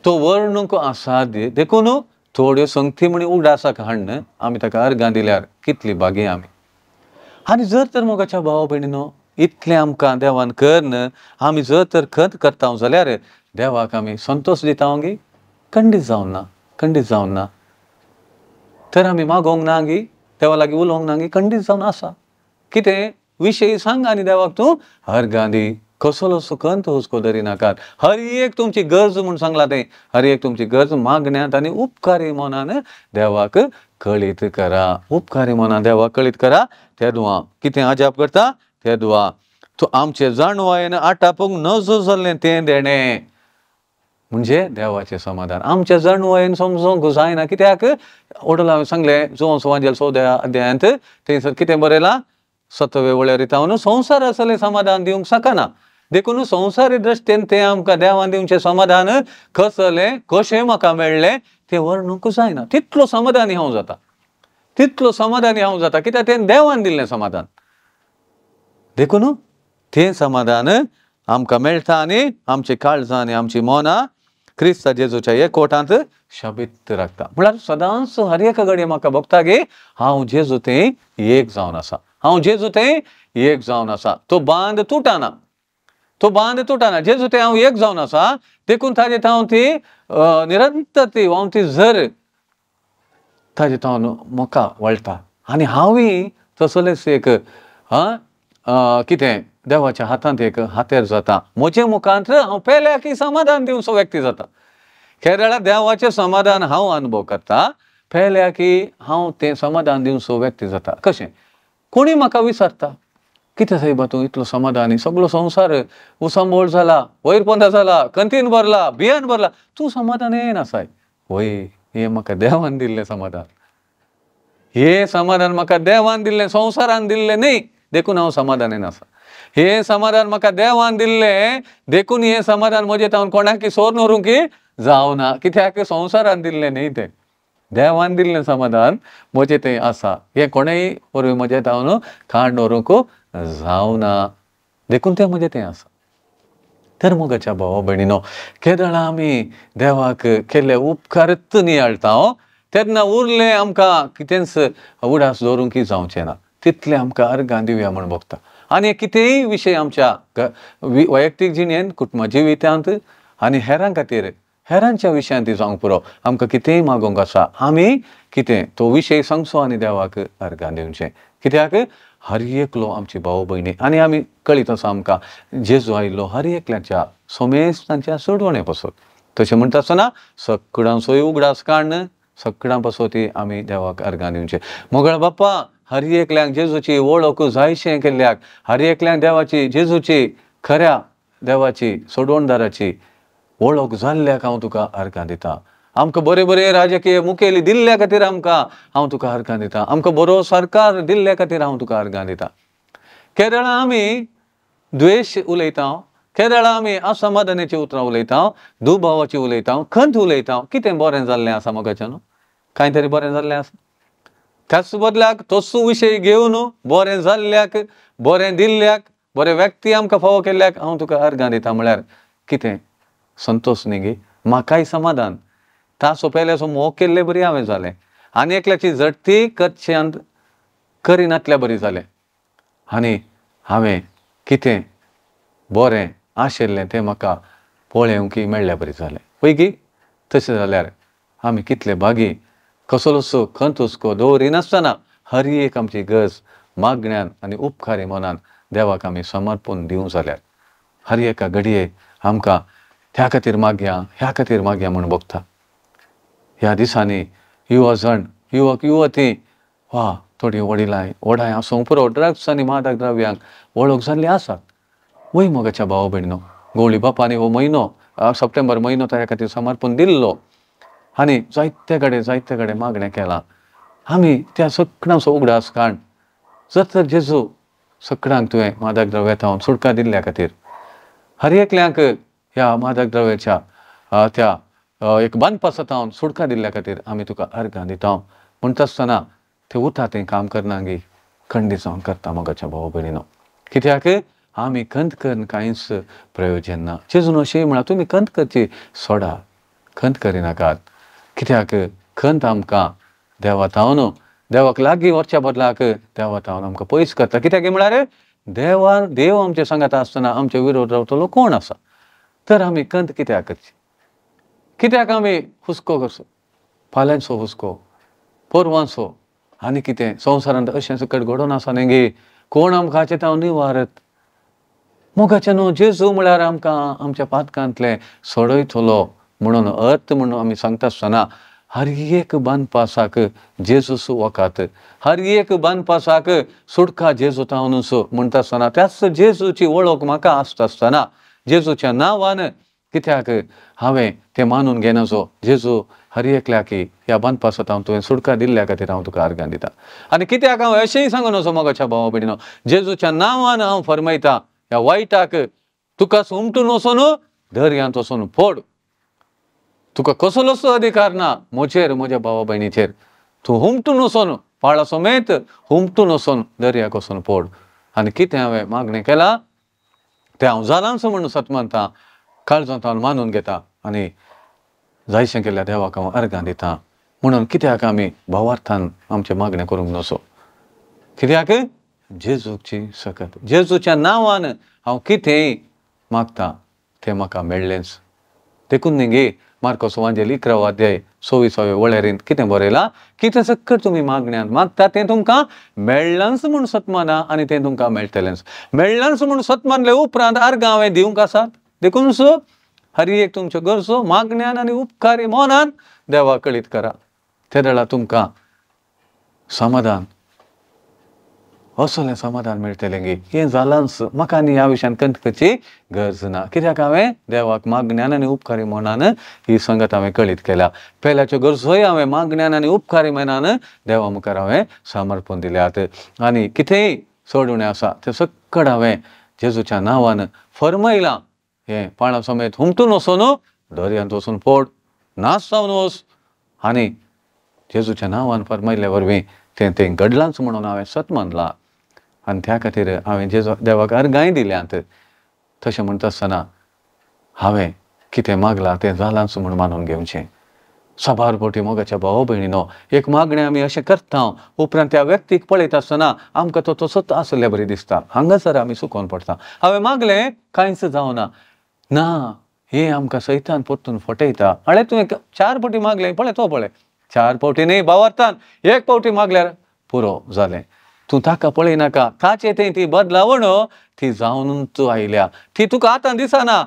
तो वर्णूंक असाध्य. देखून थोड्यो संगती म्हणी उगडासाक हाडून आमी ताका अर्गां दिल्यार कितली भागी आमी. आनी जर तर मोगाच्या भावा भयणीनो इतलें आमकां देवान करून आमी जर तर खंत करता जाल्यार देवाक आमी संतोश दिता गी? खंडीत जावन ना, खंडीत जावन ना. तर आमी मागोवंक ना गी, देवा लागीं उलोवंक ना गी, खंडीत जावन आसा. कितें विशय सांग आनी देवाक तूं अर्गां दी, कसलो खंत हुस्को धरी नाकात. हर एक तुमची गरज म्हूण सांगलां तें, हर एक तुमची गरज मागण्यांत आनी उपकारी मनान देवाक कळीत करा, उपकारी मनान देवाक कळीत करा. तेदुआ कितें अजाप करता तेदुआ तूं आमचे जाणवायेन आटापूंक नजो जाल्लें तें देणें, म्हणजे देवाचें समाधान. आमच्या जाणवायेन समजूंक जायना. कित्याक ओडला हांवें सांगलें जुवांव सुवांजेल 14 अध्यायांत थंयसर कितें बरयलां, 7वे वळेर तावन संवसार असलें समाधान दिवंक शकना, देखून संवसारी दृश्टीन तें आमकां देवान दिवचें समाधान कसलें कशें म्हाका मेळ्ळें तें वर्णूंक जायना. तितलो समाधानी हांव जाता, तितलो समाधानी हांव जाता, कित्याक तें देवान दिल्लें समाधान. देखून तें समाधान आमकां मेळटा आनी आमची काळजां आनी आमची मनां क्रिस्ता जेजूच्या एकवटांत शबीत राखता. म्हळ्यार सदांच हर एका घडये म्हाका भोगता गी हांव जेजू तें एक जावन आसा, हांव जेजू तें एक जावन आसा. तो बांद तुटना, तो बांद तुटना. जेजू तें हांव एक जावन आसा, देखून ताजे हांव ती निरंतर ती व्हांवती झर ताजे हांव म्हाका वळटा आनी हांवूय तसलेच एक कितें देवाच्या हातांत एक हातेर जाता. म्हजे मुखांत हांव पेल्याक समाधान दिवचो व्यक्ती जाता. केरळा देवाचें समाधान हांव अनुभव करता, पेल्याक हांव तें समाधान दिवचो व्यक्ती जाता. कशें कोणी म्हाका विचारता कितें सायबा तूं इतलो समाधानी, सगळो संवसार उसंबोळ जाला, वयर पोंदा जाला, कंतीन भरला, बियान भरला, तूं समाधान येना सायब. वय हें म्हाका देवान दिल्लें समाधान, हें समाधान म्हाका देवान दिल्लें, संवसारान दिल्लें न्ही, देखून हांव समाधानेन आसा. हें समाधान म्हाका देवान दिल्लें, देखून हें समाधान म्हजें तावन कोणाक सोर व्हरूंक जावना, कित्याक संवसारान दिल्लें न्ही तें. देवान दिल्लें समाधान म्हजें थंय आसा. हें कोणेय वरवीं म्हजें तावन काड दवरूंक जावना, देखून तें म्हजें थंय आसा. तर मोगाच्या भावा भयणीनो, केदळा आमी देवाक केल्ले उपकारच नियाळटा तेन्ना उरलें आमकां कितेंच उडास दवरूंकय जावचें ना, तितलें आमकां अर्गां दिवया म्हूण भोगता. आनी कितेंय विशय आमच्या वैयक्तीक जिणेंत, कुटुंबा जिवितांत आनी हेरां खातीर हेरांच्या विशयांत ती जावंक पुरो. आमकां कितेंय मागोवंक आसा आमी कितें तो विशय सांगचो आनी देवाक अर्गां दिवचें. कित्याक हर एकलो आमची भाव भयणी आनी आमी कळीत आसा आमकां जेजू आयिल्लो हर एकल्याच्या सोमेस्तांच्या सोडवणे पासत. तशें म्हणटा आसतना सगळ्यांचोय उगडास काडून सगळ्यां पासत आमी देवाक अर्गां दिवचें. मोगळ बाप्पा, हर एकल्यांक जेजूची वळख जायशें केल्ल्याक, हर एकल्यांक देवाची जेजूची खऱ्या देवाची सोडवणदाराची वळख जाल्ल्याक हांव तुका अर्गां दिता. आमकां बरे बरे राजकीय मुखेली दिल्ल्या खातीर आमकां हांव तुका अर्गां दिता. आमकां बरो सरकार दिल्ल्या खातीर हांव तुका अर्गां दिता. केरळा आमी द्वेश उलयता, केरळा आमी असमाधानाची उतरां उलयता, दुबावाची उलयता, खंत उलयता. कितें बरें जाल्लें आसा मोगाच्यान? कांय तरी बरें जाल्लें आसा. त्याच बदल्याक तोच विशय घेवन बरें जाल्ल्याक, बरें दिल्ल्याक, बरे व्यक्ती आमकां फावो केल्ल्याक हांव तुका अर्गां दिता म्हळ्यार कितें संतोश न्ही गे? म्हाकाय समाधान. ताचो पेल्याचो मोग केल्ले बरी हांवें जालें आनी एकल्याची झडटी करच्यांत करिनातल्या बरी जालें आनी हांवें कितें बरें आशिल्लें तें म्हाका पळोवंकय मेळ्ळ्या बरी जालें. पळय तशें जाल्यार आमी कितले भागी कसलोसो खंत हुस्को दवरिनासतना हर एक आमची गरज मागण्यान आनी उपकारी मनान देवाक आमी समर्पण दिवं जाल्यार हर एका घडये आमकां त्या खातीर मागया ह्या खातीर मागया म्हूण भोगता. ह्या दिसांनी युवा जण, युवक युवती वा थोडीं वडिलांय व्हडांय आसूंक पुरो ड्रग्स आनी मादक द्रव्यांक वळख जाल्ली आसात. वय मोगाच्या भाव भयणीनो, गवळी बापांनी हो म्हयनो सप्टेंबर म्हयनो त्या खातीर समर्पण दिल्लो आनी जायते कडेन जायते कडेन मागणें केलां. आमी त्या सगळ्यांचो उगडास काड जर तर जेजू सगळ्यांक तुवें मादक द्रव्या थावन सुटका दिल्ल्या खातीर हर एकल्यांक ह्या मादक द्रव्याच्या त्या एक बांदपासा थावन सुटका दिल्ल्या खातीर आमी तुका अर्गां दिता. म्हणटा आसतना ते उता तें काम करना गे खंडीत जावन करता मोगाच्या भाव भयणीनो. कित्याक आमी खंत करून कांयच प्रयोजन ना. जेजून अशें म्हळां तुमी खंत करची सोडा, खंत करिनाकात. कित्याक खंत आमकां देवा थावन देवाक लागीं वचच्या बदलाक देवा थावन आमकां पयस करता. कित्याक म्हळ्यार देवा देव आमचे सांगाता आसतना आमचे विरोध रावतलो कोण आसा? तर आमी खंत कित्याक करची? कित्याक आमी हुस्को करचो? फाल्यांचो हुस्को, परवांचो आनी कितें संवसारांत अशें सकट घडोवन आसा न्ही गे, कोण आमकां हाचें तावन निवारत? मोगाचें न्हू जेजू म्हळ्यार आमकां आमच्या पातकांतलें सोडयतलो म्हणून अर्थ म्हणून आमी सांगता आसतना हर एक बांदपासाक जेजूस वखात, हर एक बांदपासाक सुटका जेजू तावनूच म्हणटा आसतना त्याच जेजूची वळख म्हाका आसता आसतना जेजूच्या नांवान कित्याक हांवें तें मानून घेनाचो? जेजू हर एकल्याक ह्या बांदपासांत हांव तुवें सुटका दिल्ल्या खातीर हांव तुका अर्गां दिता. आनी कित्याक हांव अशेंय सांगून वचो मोगाच्या भावा भयणीनो, जेजूच्या नांवान हांव फरमायता ह्या वायटाक तुका हुमटून वचून दर्यांत वचून फोड, तुका कसलोच अधिकार ना म्हजेर म्हज्या भावा भयणीचेर. तूं हुमटून वचून पाळा समेत हुमटून वचून दर्याक वचून फोड. आनी कितें हांवें मागणें केलां तें हांव जालांच म्हणून सतमानता काळजांत हांव मानून घेता आनी जायशें केल्ल्या देवाक हांव अर्गां दिता. म्हणून कित्याक आमी भावार्थान आमचें मागणें करूंक नसो? कित्याक जेजूची सकत, जेजूच्या नांवान हांव कितेंय मागता तें म्हाका मेळ्ळेंच. देखून न्ही गे मार्कोस वांजेल 11 अध्याय 26 वळेरींत कितें बरयलां? कितें सक्कट तुमी मागण्यांत मागता तें तुमकां मेळ्ळांच म्हूण सतमाना आनी तें तुमकां मेळटलेंच. मेळ्ळांच म्हूण सतमानले उपरांत अर्गां हांवें दिवंक आसात. देखून सो हर एक तुमच्यो गरजो मागण्यान आनी उपकारी मनान देवा कळीत करा. ते वेळार तुमकां समाधान असलें समाधान मेळटलें गे. हें जालांच म्हाका आनी ह्या विशयान खंत करची गरज ना. कित्याक हांवें देवाक मागण्यान आनी उपकारी मनान ही संगत हांवें कळीत केल्या. पेल्याच्यो गरजोय हांवें मागण्यान आनी उपकारी मनान देवा मुखार हांवें समर्पण दिल्यात. आनी कितेंय सोडून आसा तें सक्कड हांवें जेजूच्या नांवान फरमायलां. हें पाळां समेत हुमटून वचून दर्यांत वचून फोड, नाश जावन वच आनी जेजूच्या नांवान फरमायल्ल्या वरवीं तें तें घडलांच म्हणून हांवें सत मानलां आनी त्या खातीर हांवें जेजू देवाक अर्गांय दिल्यांत. तशें म्हणटा आसतना हांवें कितें मागलां तें जालांच म्हूण मानून घेवचें. साबार फावटी मोगाच्या भाव भयणीनो एक मागणें आमी अशें करता, उपरांत त्या व्यक्तीक पळयता आसतना आमकां तो तसोच आसल्या बरी दिसता, हांगासर आमी सुकोवन पडटा. हांवें मागलें कांयच जावना, ना हें आमकां सैतान परतून फटयता. अळे तुवें 4 फावटी मागलें, पळय तो पळय 4 फावटी न्ही भावार्थान 1 फावटी मागल्यार पुरो जालें. तूं ताका पळयनाका, ताचे थंय ती बदलावण ती जावनूच आयल्या, ती तुका आतां दिसना.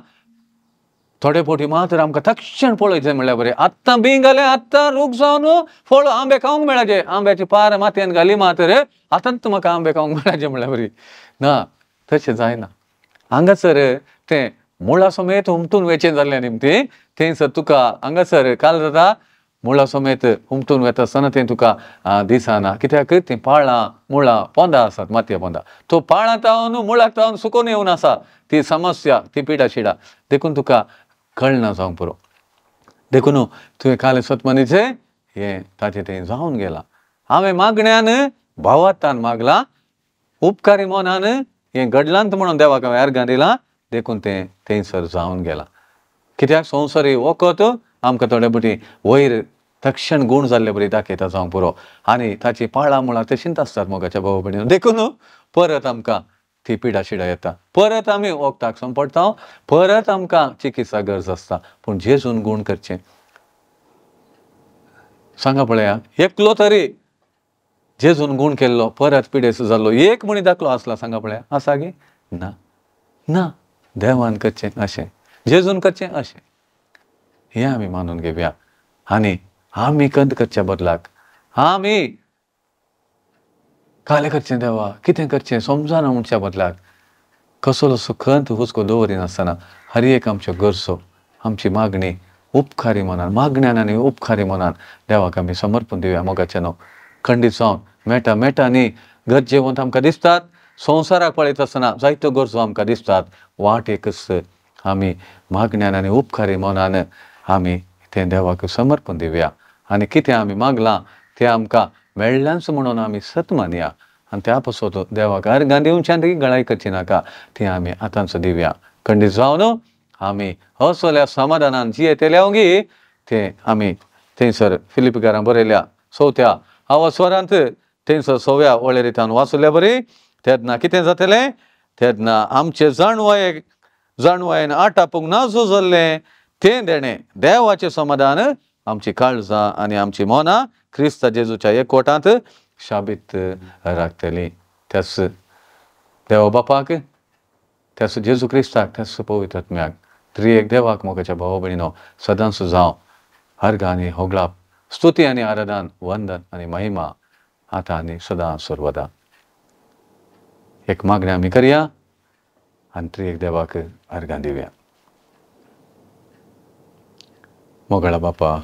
थोडे फावटी मात्र आमकां तक्षण पळयचें म्हणल्यार बरें, आत्तां बीं घालें आत्तां रूख जावन फळ आंबे खावंक मेळाचे, आंब्याची पार मातयेन घाली मात्र आतांच म्हाका आंबे खावंक मेळाचे म्हणल्यार बरी ना, तशें जायना. हांगासर तें मुळा समेत हुमटून वेचें जाल्लें निमतीं थंयसर तुका हांगासर काल जाता मुळा समेत हुमटून वेता आसतना तें तुका दिसना, कित्याक तीं पाळां मुळां पोंदा आसात, मातये पोंदा. तो पाळां तावन मुळाक तावन सुकोवन येवन आसा ती समस्या, ती पिडा शिडा, देखून तुका कळना जावंक पुरो. देखून तुवें काल सतमानीचें हें ताचें तें जावन गेलां. हांवें मागण्यान भावार्थान मागलां, उपकारी मनान हें घडलांत म्हणून देवाक हांवें अर्गां दिलां, देखून तें थंयसर जावन गेलां. कित्याक संवसारी वखद आमकां थोडे फावटी वयर तक्षण गूण जाल्ले बरी दाखयता जावंक पुरो, आनी ताची पाळां मुळां तशींच आसतात मोगाच्या भाव भयणीन. देखून परत आमकां ती पिडा शिडा येता, परत आमी वखदाक संपडटा, परत आमकां चिकित्सा गरज आसता. पूण जेजून गूण करचें सांगा पळया, एकलो तरी जेजून गूण केल्लो परत पिडेस जाल्लो एक म्हणी दाखलो आसला सांगा पळया, आसा गे? ना ना, देवान करचें अशें, जेजून करचें अशें, हें आमी मानून घेवया. आनी आमी कंत करच्या बदलाक आमी कालें करचें देवा कितें करचें समजना म्हणच्या बदलाक कसलो असो खंत हुस्को दवरिनासतना हर एक आमच्यो गरजो आमची मागणी उपकारी मनान, मागण्यान आनी उपकारी मनान देवाक आमी समर्पण दिवया. मोगाचें न्हू खंडीत जावन मेटा मेटांनी गरजेवंत आमकां दिसतात, संवसाराक पळयता आसतना जायत्यो गरजो आमकां दिसतात. वाट एकच आमी मागण्यान आनी उपकारी मनान आमी तें देवाक समर्पण दिवया आनी कितें आमी मागलां तें आमकां मेळ्ळ्यांच म्हणून आमी सत मानया आनी त्या पासत देवाक अर्गां दिवच्यान ती गळाय करची नाका, ती आमी आतांच दिवया. खंडीत जावन आमी असल्या समाधानान जियेतले गी तें आमी थंयसर फिलिपकारां बरयल्या 4थ्या आवास्वरांत थंयसर 6व्या वळेरींतल्यान वाचल्या बरी. तेन्ना कितें जातलें, तेन्ना आमचे जाणवायेन आटापूंक नाजो जाल्लें तें देणें देवाचें समाधान आमची काळजां आनी आमची मनां क्रिस्ता जेजूच्या एकवटांत शाबीत राखतली. त्याच देवा बापाक, त्याच जेजू क्रिस्ताक, त्याच पवित्र आत्म्याक, त्रिएक देवाक मोगाच्या भाव भयणीनो सदांच जावं अर्घ आनी होगळाप, स्तुती आनी आराधन, वंदन आनी महिमा आतां आनी सदां सर्वदा. एक मागणें आमी करया आनी त्रिएक देवाक अर्घां दिवया. मोगाळा बापा,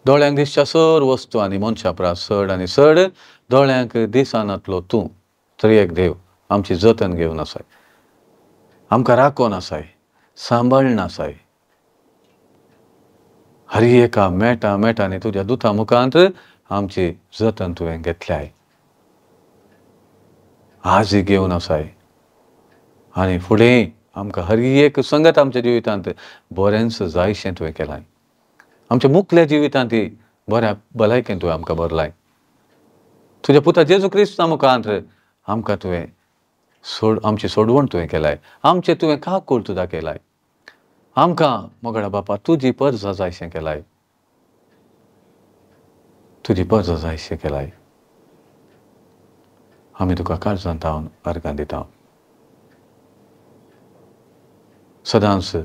दोळ्यांक दिसच्या सर वस्तू आनी मनशा परस चड आनी चड दोळ्यांक दिसनातलो तूं त्रिएक देव आमची जतन घेवन आसाय, आमकां राखोन आसाय, सांबाळून आसाय. हर एका मेटा मेटांनी तुज्या दुता मुखांत आमची जतन तुवें घेतल्याय, आजय घेवन आसाय आनी फुडें आमकां हर एक संगत आमच्या जिवितांत बरेंच जायशें तुवें केलां. आमच्या मुखल्या जिवितांत बऱ्या भलायकेन तुवें आमकां भरलाय. तुज्या पुता जेजू क्रिस्ता मुखांत आमकां तुवें आमची सोडवण तुवें केलाय, आमचें तुवें काकूळ तुदा केलाय, आमकां मोगडा बापा तुजी परजा जायशें केलाय, तुजी परजा जायशें केलाय. आमी तुका काळजांत हांव अर्गां दिता. सदांच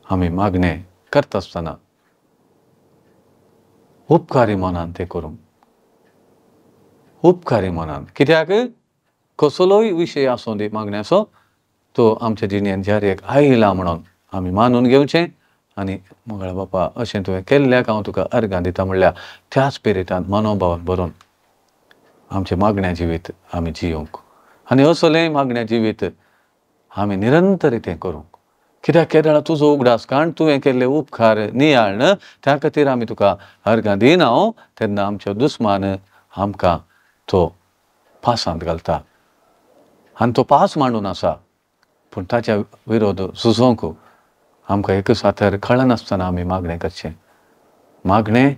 आमी मागणें करता आसतना उपकारी मनान तें करूंक, उपकारी मनान, कित्याक कसलोय विशय आसूं दी मागण्याचो तो आमच्या जिणेंत ज्यार एक आयला म्हणून आमी मानून घेवचें आनी मोगाळ बापा अशें तुवें केल्ल्याक हांव तुका अर्गां दिता म्हणल्यार त्याच पिरितान मनोभावान भरून आमचें मागण्या जिवीत आमी जियोवंक आनी असलें मागण्या जिवीत आमी निरंतर तें करूंक. कित्याक केदळा तुजो उगडास काण तुवें केल्ले उपकार नियाळण त्या खातीर आमी तुका अर्गां दिना तेन्ना आमच्यो दुस्मान आमकां तो पासांत घालता आनी तो पास मांडून आसा. पूण ताच्या विरोध सुजोवंक आमकां एकच हातार कळनासतना आमी मागणें करचें, मागणें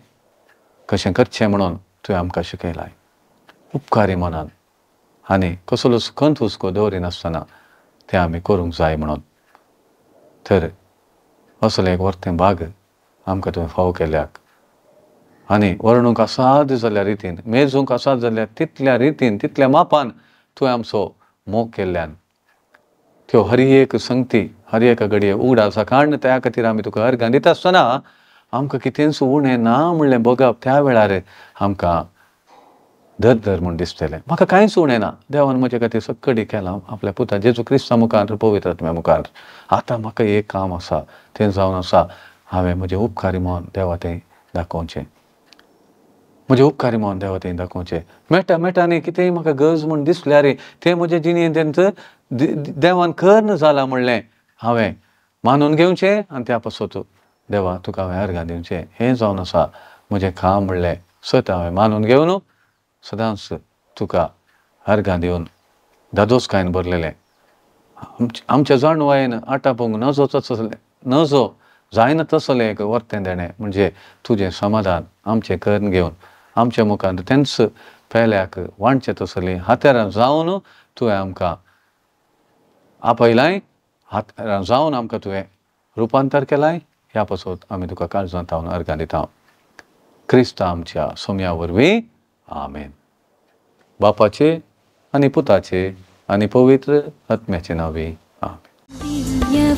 कशें करचें म्हणून तुवें आमकां शिकयलां उपकारी मनान आनी कसलोच खंत हुस्को दवरिनासतना तें आमी करूंक जाय म्हणून. तर असलें एक वर्तें भाग आमकां तुवें फावो केल्याक आनी वर्णूंक आसात जाल्ल्या रितीन, मेजूंक आसात जाल्यार तितल्या रितीन, तितल्या मापान तुवें आमचो मोग केल्ल्यान त्यो हर एक संगती हर एका घडये उगडासा काडून त्या खातीर आमी तुका अर्गां दिता आसतना आमकां कितेंच उणें ना म्हणलें भोगप त्या वेळार आमकां दर दर म्हूण दिसतलें. म्हाका कांयच उणें ना, देवान म्हजे खातीर सगळी केलां आपल्या पुता जेजू क्रिस्ता मुखार, पवित्र आत्म्या मुखार. आतां म्हाका एक काम आसा तें जावन आसा हांवें म्हजें उपकारी मन देवा तें दाखोवचें, म्हजें उपकारी मन देवा तें दाखोवचें. मेटा मेटांनी कितेंय म्हाका गरज म्हूण दिसल्यार तें म्हजें जिणेंत देवान कर्न जालां म्हणलें हांवें मानून घेवचें आनी त्या पासत देवा तुका हांवें अर्गां दिवचें. हें जावन आसा म्हजें काम म्हणलें सत हांवें मानून घेवन सदांच तुका अर्गां दिवन दादोसकायेन भरलेलें आमच्या जाणवायेन आटापूंक नजो तसलें नजो जायना तसलें एक वर्तें देणें म्हणजे तुजें समाधान आमचें करून घेवन आमच्या मुखार तेंच पेल्याक वांटचें तसलीं हातेरां जावन तुवें आमकां आपयलाय, हातेरां जावन आमकां तुवें रुपांतर केलाय. ह्या पासत आमी तुका काळजांत हांव अर्गां दिता क्रिस्ता आमच्या सोम्या वरवीं, आमेन. बापाचे आनी पुताचे आनी पवित्र आत्म्याचे नांवी, आमेन.